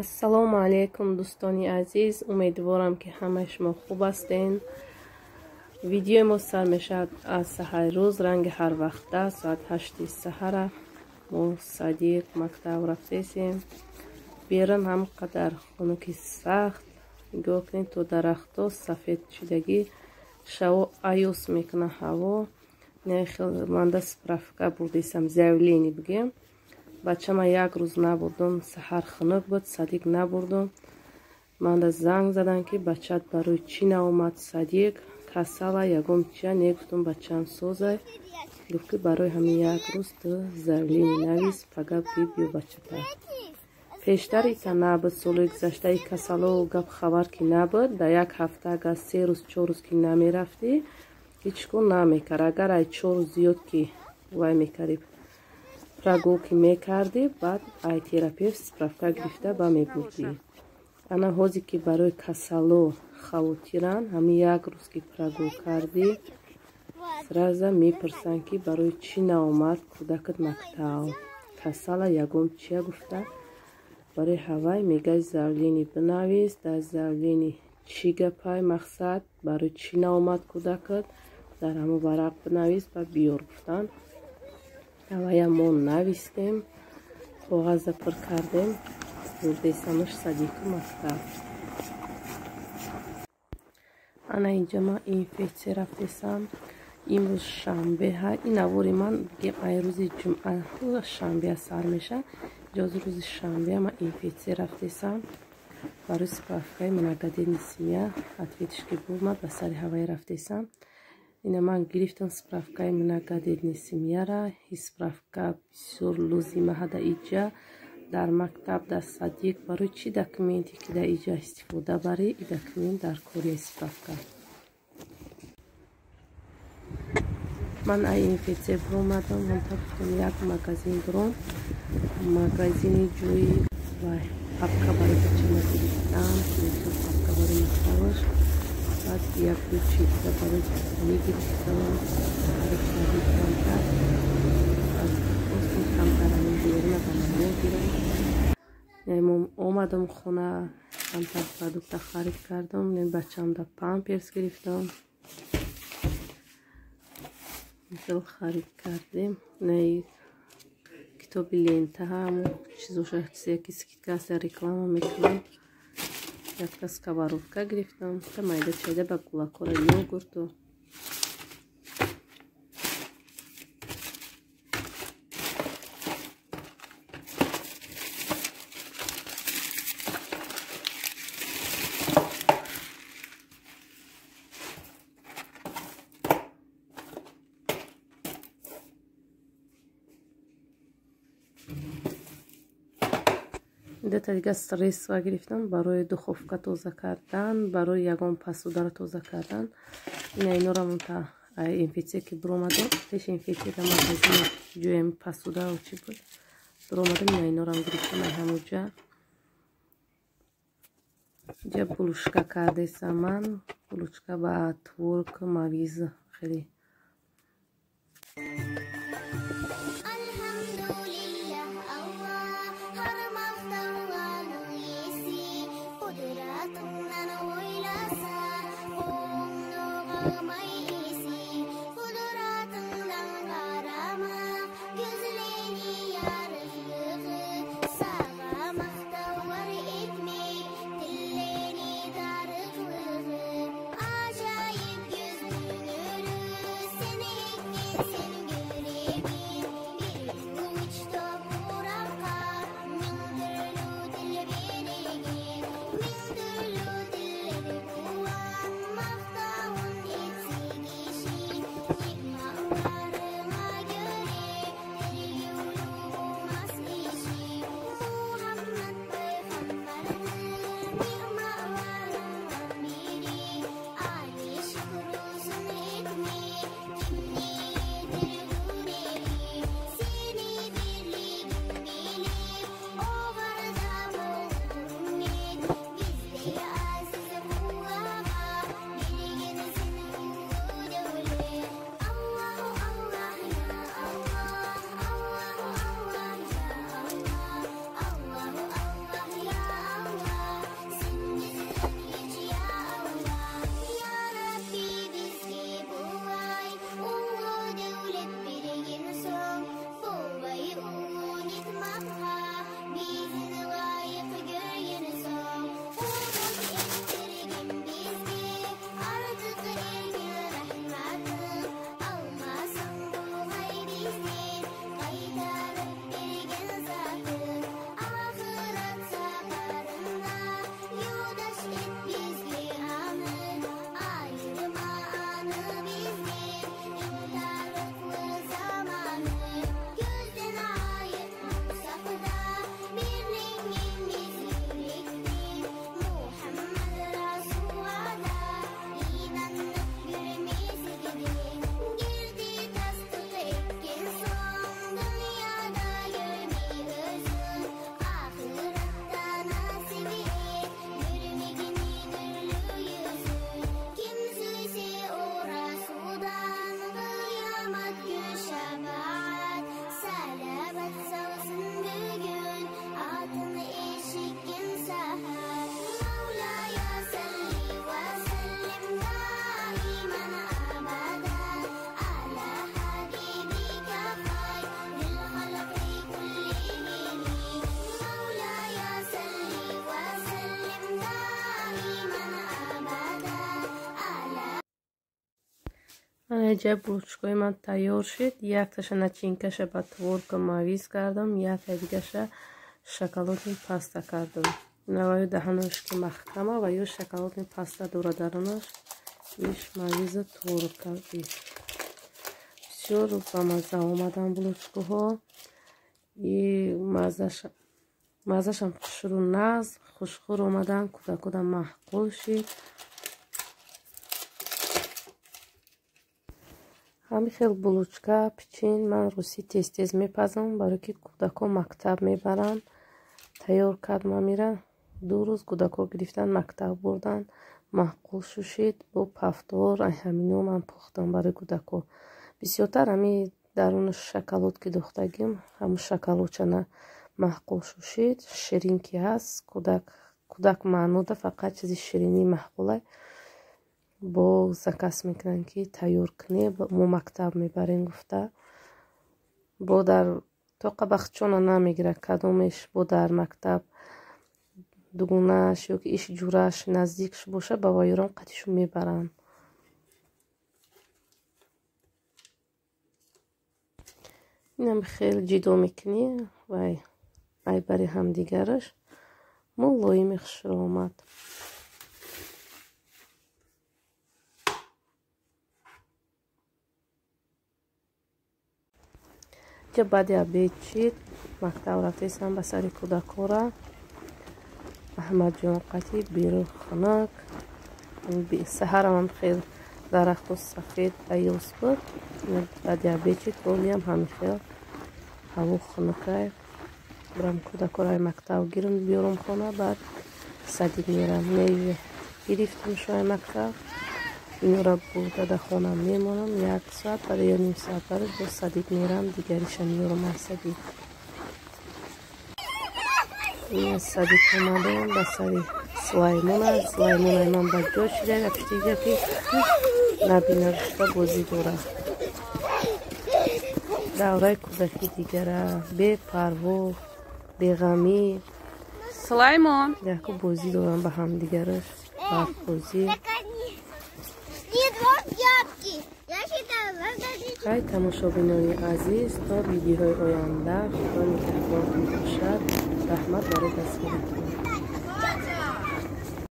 Ассалому алайкум дӯстони азиз, умедворам ки ҳамаи шумо хуб ҳастен. Видеои мо сар мешавад аз саҳари рӯз, ранги ҳар вақта, соат 8 саҳара. Мо садиқ мактаб рафтесем. Берун ҳам қадар хунуки сахт, нигоҳ кунед то дарахто сафед шудагӣ, шаво аюс мекуна ҳаво. Манда справка бурдесам, заявление бигем. Бачама як рӯз набурдум, саҳар хунук буд, садиқ набурдум. Манда занг задан ки бачат барои чӣ наомад садиқ, касала ягон чия не, гуфтум бачам созай. Гуфт ки барои ҳамин як рӯз ту заявление навис, пага биё бачата. Пештар ита набуд, солҳои гузаштаи касало гап хабар ки набуд, дар як ҳафта агар 3 рӯз 4 рӯз ки намерафтӣ, ҳеҷ кор намекард. Агар ай 4 рӯз зиёд ки вай мекардӣ, прогулки мекардӣ, баъд ай терапевт справка гирифта ба мебурдӣ. Ана ҳозе ки барои касало хавотиранд, ҳамин як рӯз ки прогул кардӣ, сразу мепурсанд ки барои чӣ наомад кӯдакат мактаб, касала ягон чия гуфта. Барои ҳавай мегӯяд заявление бинавис, дар заявление чӣ гапай мақсад, барои чӣ наомад кӯдакат, дар ҳамон варақ бинавис ба биёр гуфтанд. Ҳавая мо навистем, коғаза пур кардем, бурдесамаш садиқу мактаб. Ана инҷа ман инфексия рафтесам. Имрӯз шанбеҳа. Ин навори ман бигем ай рӯзи ҷумъа шанбеа сар меша. Ҷози рӯзи шанбеа ман инфексия рафтесам. Барои справкаи многодетный семья ответиш ки бумад, ба сари ҳавай рафтесам. Ина ман гирифтам справкаи многодетный семьяра. И справка бисёр лозима ҳада иҷа дар мактаб, дар садиқ. Барои чӣ документе ки дар иҷа истифода барӣ, и документ дар кори справка. Ман ай инфексия биромадам, ҳамта гуфтам як магазин дорам, магазини ҷои вай папка барои бачама гирифтам, папка барои мактабаш. Баъд як ду чиза барои мегирифтам, харид кардем камтар. Хостем камтар ҳамин беруна ба ман мегирам. Омадам хона, камтар продукта харид кардам, бачамда памперс гирифтам. Мисол харид кардем. Китоби лента ҳам чизоша ки скидка аст, реклама мекунам. Якта сковородка гирифтам, та майда чайда ба гулакора йогурту. Дета дига средства гирифтам барои духовка тоза кардан, барои ягон пасударо тоза кардан. Ина инора мунта инфексия ки биромадам, пеш инфексия дар магазин ҷоем пасуда чӣ буд, биромадам, ина инорам гирифтам ай ҳамуҷа. Ҷа булушка кардесам ман, булушка ба творог, мавиз хеле. Sen Мана ҷа булочкаи ман тайёр шид. Якташа начинкаша ба творка мавиз кардам, якта дигаша шоколадни паста кардам. Наваю даҳанаш ки маҳкама ва ё шоколадни паста дора дарунаш, иш мавиза творог карди. Бисёр ба мазза омадан булочкаҳо. И маззашам хушрӯ нағз, хушхӯр омадан, кӯдакода маъқул шид. Ҳамин хел булочка пичин ман русӣ тез-тез мепазам, барои ки кӯдако мактаб мебаранд. Тайёр кард мамира. 2 рӯз кӯдако гирифтан мактаб бурдан, маъқул шушид. Бо пафтор ҳамино ман пухтам барои кӯдако. Бисёртар ҳами даруни шоколад ки духтагим, ҳамун шоколадчана маъқул шушид. Ширин ки ҳаст, кӯдак маънода фақат чизи ширинӣ маъқулай. Бо заказ мекунанд ки тайёр кунем, мо мактаб мебарем гуфта. Бо дар тоқа бахчона намегирад кадомеш, бо дар мактаб дугунааш ё ки иш ҷураш наздикш боша, ба вайёрам қатишу мебаранд. Инам хеле ҷидо мекунӣ вай ай бари ҳамдигараш мулоими хушро омад. Ҷа баъди обед чид, мактаб рафтесам ба сари кӯдакора. Аҳмадҷон қатӣ берун хунук. Саҳарамам хел дарахту сафед аёз буд. Баъди обед чид, болиам ҳамин хел ҳаво хунукай. Бурам кӯдакора мактаб гирам, биёрам хона, баъд садик мерам. Меве гирифтам шоя мактаб. Инора бурда дар хона мемонам 1 соат барои ё ним соат барои бо садик мерам, дигариша меёрам аз садик. Ин садик омадам ба сари Сулаймона. Сулаймонаи ман ба ҷо шида, пуштига ки набина гуфта бозӣ дорад. Давраи кӯдакӣ дигара, бепарво, беғамӣ. Сулаймон яко бозӣ дорам ба ҳамдигараш, барфбозӣ. Хай тамошобинони азиз, то видеоҳои оянда Худо нигаҳбонтон бошад. Раҳмат барои дастгириатон.